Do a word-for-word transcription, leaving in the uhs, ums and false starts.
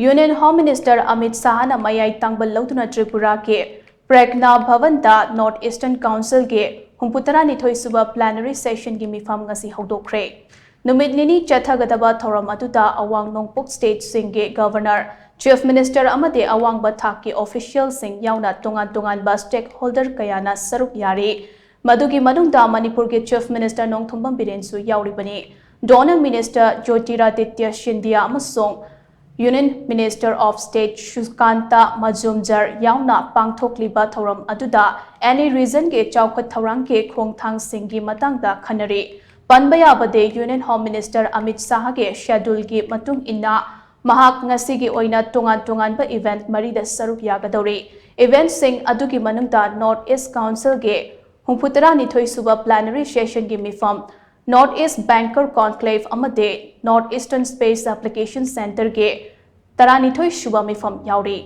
Union Home Minister Amit Shahꯅ ꯃꯌꯥꯏ ꯇꯥꯡꯕ ꯂꯧꯗꯨꯅ ꯇ꯭ꯔꯤꯄꯨꯔꯥꯒꯤ ꯄ꯭ꯔꯦꯒꯅꯥ ꯚꯕꯟꯗ North Eastern Councilꯒꯤ ꯍꯨꯝꯐꯨꯇꯔꯥꯅꯤꯊꯣꯏ ꯁꯨꯕ plenary sessionꯒꯤ ꯃꯤꯐꯝ ꯉꯁꯤ ꯍꯧꯗꯣꯛꯈ꯭ꯔꯦ꯫ ꯅꯨꯃꯤꯠ ꯅꯤꯅꯤ ꯆꯠꯊꯒꯗꯕ ꯊꯧꯔꯝ ꯑꯗꯨꯗ ꯑꯋꯥꯡ ꯅꯣꯡꯄꯣꯛ stateꯁꯤꯡꯒꯤ Governor, Chief Minister ꯑꯃꯗꯤ ꯑꯋꯥꯡꯕ ꯊꯥꯛꯀꯤ officialꯁꯤꯡ ꯌꯥꯎꯅ ꯇꯣꯉꯥꯟ ꯇꯣꯉꯥꯟꯕ stakeholder ꯀꯌꯥꯅ ꯁꯔꯨꯛ ꯌꯥꯔꯤ꯫ ꯃꯗꯨꯒꯤ ꯃꯅꯨꯡꯗ ꯃꯅꯤꯄꯨꯔꯒꯤ Chief Minister Nongthombam ꯕꯤꯔꯦꯟꯁꯨ ꯌꯥꯎꯔꯤꯕꯅꯤ꯫ Donor Minister Jyotiraditya Scindia ꯑꯃꯁꯨꯡ Union Minister of State Srikanta Majumdar ꯌꯥꯎꯅ ꯄꯥꯡꯊꯣꯛꯂꯤꯕ ꯊꯧꯔꯝ ꯑꯗꯨꯗ any regionꯒꯤ ꯆꯥꯎꯈꯠ ꯊꯧꯔꯥꯡꯒꯤ ꯈꯣꯡꯊꯥꯡꯁꯤꯡꯒꯤ ꯃꯇꯥꯡꯗ ꯈꯟꯅꯔꯤ꯫ ꯄꯟꯕ ꯌꯥꯕꯗꯤ, Union Home Minister Amit Shahꯒꯤ scheduleꯒꯤ ꯃꯇꯨꯡ ꯏꯟꯅ ꯃꯍꯥꯛ ꯉꯁꯤꯒꯤ ꯑꯣꯏꯅ ꯇꯣꯉꯥꯟ ꯇꯣꯉꯥꯟꯕ event ꯃꯔꯤꯗ ꯁꯔꯨꯛ ꯌꯥꯒꯗꯧꯔꯤ꯫ Eventꯁꯤꯡ ꯑꯗꯨꯒꯤ ꯃꯅꯨꯡꯗ North East Councilꯒꯤ ꯍꯨꯝꯐꯨꯇꯔꯥꯅꯤꯊꯣꯏ ꯁꯨꯕ plenary sessionꯒꯤ ꯃꯤꯐꯝ, North East Banker Conclave ꯑꯃꯗꯤ North Eastern Space Application Centreꯒꯤ ꯇꯔꯥꯅꯤꯊꯣꯏ ꯁꯨꯕ ꯃꯤꯐꯝ ꯌꯥꯎꯔꯤ꯫